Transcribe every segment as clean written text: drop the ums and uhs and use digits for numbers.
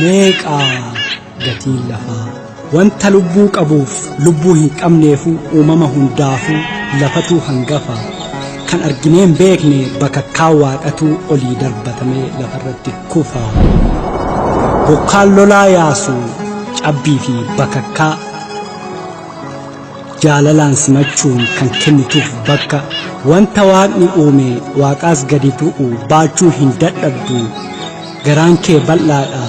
Meeqa gatiin lafaa? Wanta lubbuu qabuuf lubbuu hin qabneefuu uumama hundaafuu lafatuu hangafa. Kan arginee hin beekne bakakkaa waaqatuu olii darbatamee lafarratti kufa. Bokkaan lolaa yaasu cabbii fi bakakkaa jaalalaan simachuun kan kennituuf bakka wanta waaqni uume waaqaas gadi bu'u baachuu hin dadhabdu. Garaan kee bal'aadha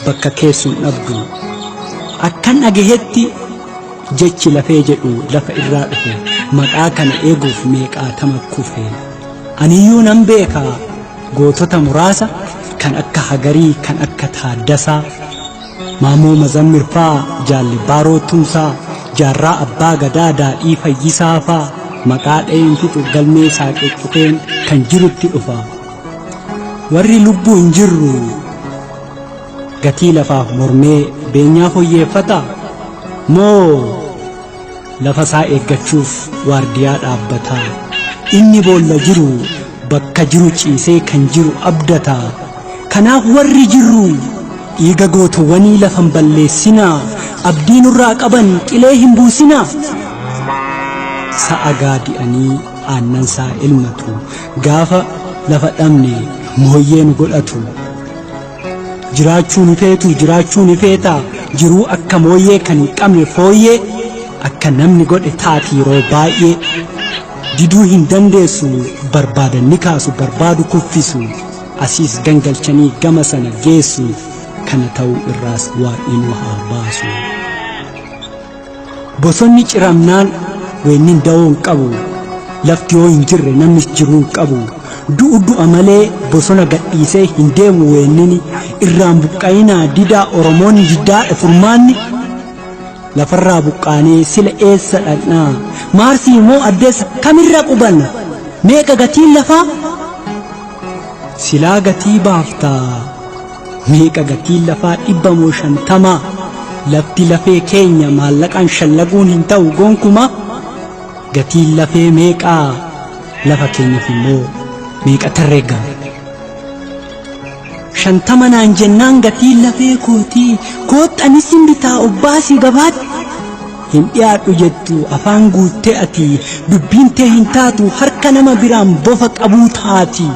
bakka keessu hin dhabdu. Akkan dhagahetti jechi lafee jedhu lafa irraa dhufe maqaa kana eeguuf meeqaatama kufe. Aniyyuu nan beeka gootota muraasa kan akka Hagarii kan akka Taaddasaa Maamoo Mazammir faa Jaalle Baaroo Tumsaa Jaarraa Abbaa Gadaa Daadhii Fayyisaa faa maqaa dha'een fixu galmee saaqee cufeen kan jirutti dhufa. Warri lubbuu hin jirru gatii lafaaf mormee beenyaa foyyeeffata moo lafa isaa eeggachuuf waardiyaa dhaabbata? Inni boolla jiru bakka jiru ciisee kan jiru abdata. Kanaaf warri jirru dhiiga gootowwanii lafa hin balleessinaa, abdii nurraa qaban qilee hin buusinaa. Sa'a gaadi'anii aannan isaa elmatu, gaafa lafa dhabne mooyyee nu godhatu. Jiraachuu ni feetu, jiraachuu ni feeta, jiruu akka mooyyee kan hin qabne fooyyee, akka namni godhe taati yeroo baay'ee. Diduu hin dandeessu, barbaadan ni kaasu, barbaadu kuffisu, asiis gangalchanii gama sana geessu, kana ta'uu irraas waaqni nu haa baasu. Bosonni ciramnaan weennin dawoo hin qabu. Lafti yoo hin jirre namnis jiruu hin qabu. Du'u du'a malee bosona gadhiisee hin deemu weennini. Irraan buqqa'inaa didaa Oromoonni diddaadha furmaanni. Lafarraa buqqaanee sila eessa dhaqnaa? Maarsii moo addeessa kamirra qubanna? Meeqa gatiin lafaa? Silaa gatii baaftaa? Meeqa gatiin lafaa 100 moo 50? Lafti lafee keenya maallaqaan shallaguun hin ta'u gonkumaa. Gatiin lafee meeqaa? Lafa keenyaf immoo meeqa herreegama? 50 naan jennaan gatiin lafee kootii kootti anis hin bitaa obbaasii gabaatti. Hin dhiyaadhu jettu afaan guuttee ati dubbiin tee hin taatu harka nama biraan bofa qabuu taati.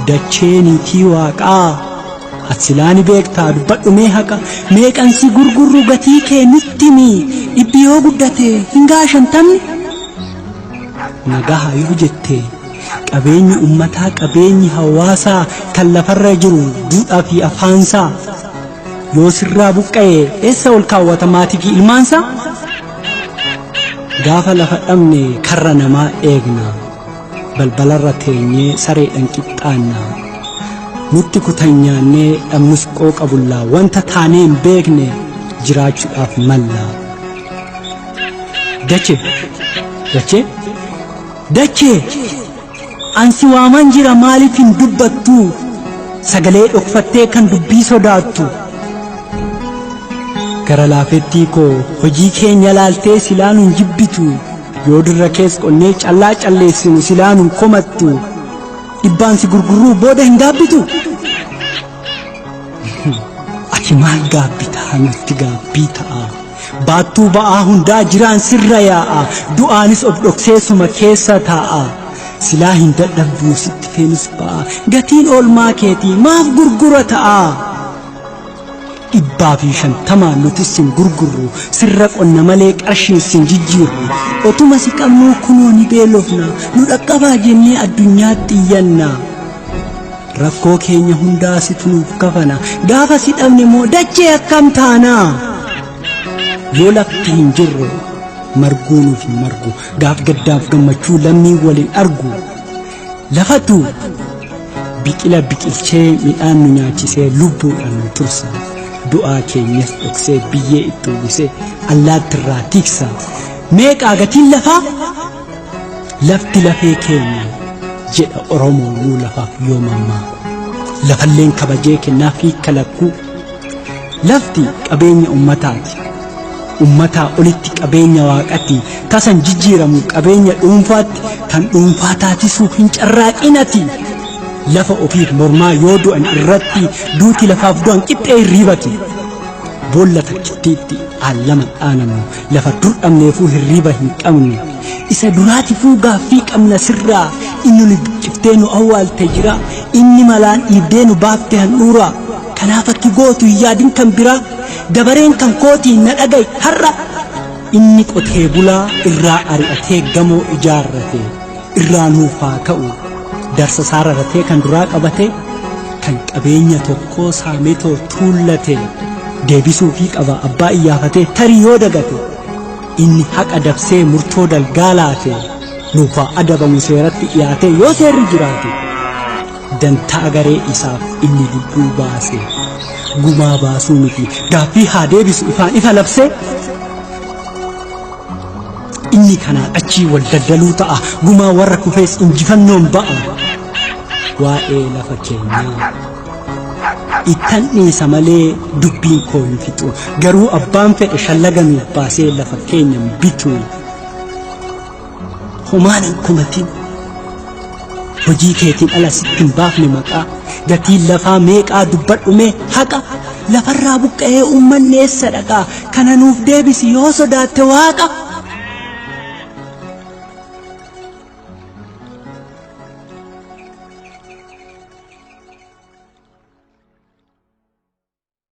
Dachee niitii waaqaa ati silaa ni beektaa dubbadhu mee haqa meeqan si gurgurru gatii kee nutti himi dhibbi yoo guddate hin ga'a shantamni. Nagaha yoo jette qabeenyi ummataa qabeenyi hawaasaa kan lafarra jiru duudhaa fi afaansaa yoo sirraa buqqa'e eessa ol kaawwata maatii fi ilmaansaa? Gaafa lafa dhabne karra namaa eegna. Balbalarra teenyee sareedhan qixxaanna. Nutti kutan nyaannee dhabnus qooqa bulla. Wanta taanee hin beekne jiraachuudhaaf malla. Dache! Dachee! Dachee! An si waamaan jira maaliif hin dubbattu? Sagalee dhokfattee kan dubbii sodaattu. Gara laafettii koo hojii keenya laaltee silaa nun jibbitu. Yoo dirra kees qonnee callaa calleessinu silaa nun komattu. Dhibbaan si gurgurruu booda hin gaabbitu. Ati maal gaabbitaa nutti gaabbii ta'a. Baattuu ba'aa hundaa jiraan sirra yaa'a. Du'aanis of dhoksee suma keessa taa'a. Silaa hin dadhabduu sitti feenus ba'a. Gatiin oolmaa keetii maaf gurgura ta'a? 150n nutis sin gurgurru sirra qonna malee qarshiin sin jijjiirru. Otuma si qabnuu kunoo ni beelofna nu dhaqqabaa jennee addunyaatti iyyanna. Rakkoo keenya hundaa situ nuuf kafana gaafa si dhabne moo dachee akkam taana? Yoo lafti hin jirre marguu nuuf hin margu gaaf gaddaaf gammachuu lammiin wal hin argu. Lafatu biqila biqilchee midhaan nu nyaachisee lubbuudhaan nu tursa. Du'aa keenyas dhoksee biyyee itti uwwisee allaattirraa tiksa. Meeqaa gatiin lafaa? Lafti lafee keenya jedha Oromoonuu lafaaf yoo mammaaku. Lafalleen kabajee kennaaf hiika lakkuu. Lafti qabeenya ummataati. Ummataa olitti qabeenya waaqati. Tasan jijjiiramu qabeenya dhuunfaatti kan dhuunfaa taasisuuf hin carraaqin ati. Lafa ofiif mormaa yoo du'an irratti duuti lafaaf du'an qixxee hirriibati. Boolla takkittiitti aallama dhaanamnu lafa dur dhabneefuu hirriiba hin qabnu. Isa duraatifuu gaaffii qabna sirraa inni nu buqqiftee nu awwaalte jira inni malaan dhiibdee nu baafte handhuura. Kanaaf akki gootu hin yaadin kan biraa dabareen kan kootii na dhaga'i har'a. Inni qotee bulaa irraa ari'atee gamoo ijaarrate irraa nuuf haa ka'u. Darsa isaa raratee kan duraa qabate kan qabeenya tokkoo saametoo tuullate deebisuufii qaba abbaa iyyaafatee tarii yoo dagate inni haqa dabsee murtoo dalgaa laate nuuf haa adabamu seeratti dhiyaatee yoo seerri jiraate. Dantaa garee isaaf inni lubbuu baase gumaa baasuu miti gaaffii haa deebisu ifaan ifa labsee. Inni kanaan achii wal daldaluu ta'a gumaa warra kufees injifannoon ba'a. Waa'ee lafa keenyaa ittan dhiisa malee dubbiin koo hin fixu garuu abbaan fedhe shallaga nuuf baasee lafa keenya hin bitu. Homaan hin komatin. Hojii keetiin ala sitti hin baafne maqaa. Gatiin lafaa meeqaa dubbadhu mee haqa. Lafarraa buqqa'ee uummanni eessa dhaqaa? Kana nuuf deebisi yoo sodaatte waaqa.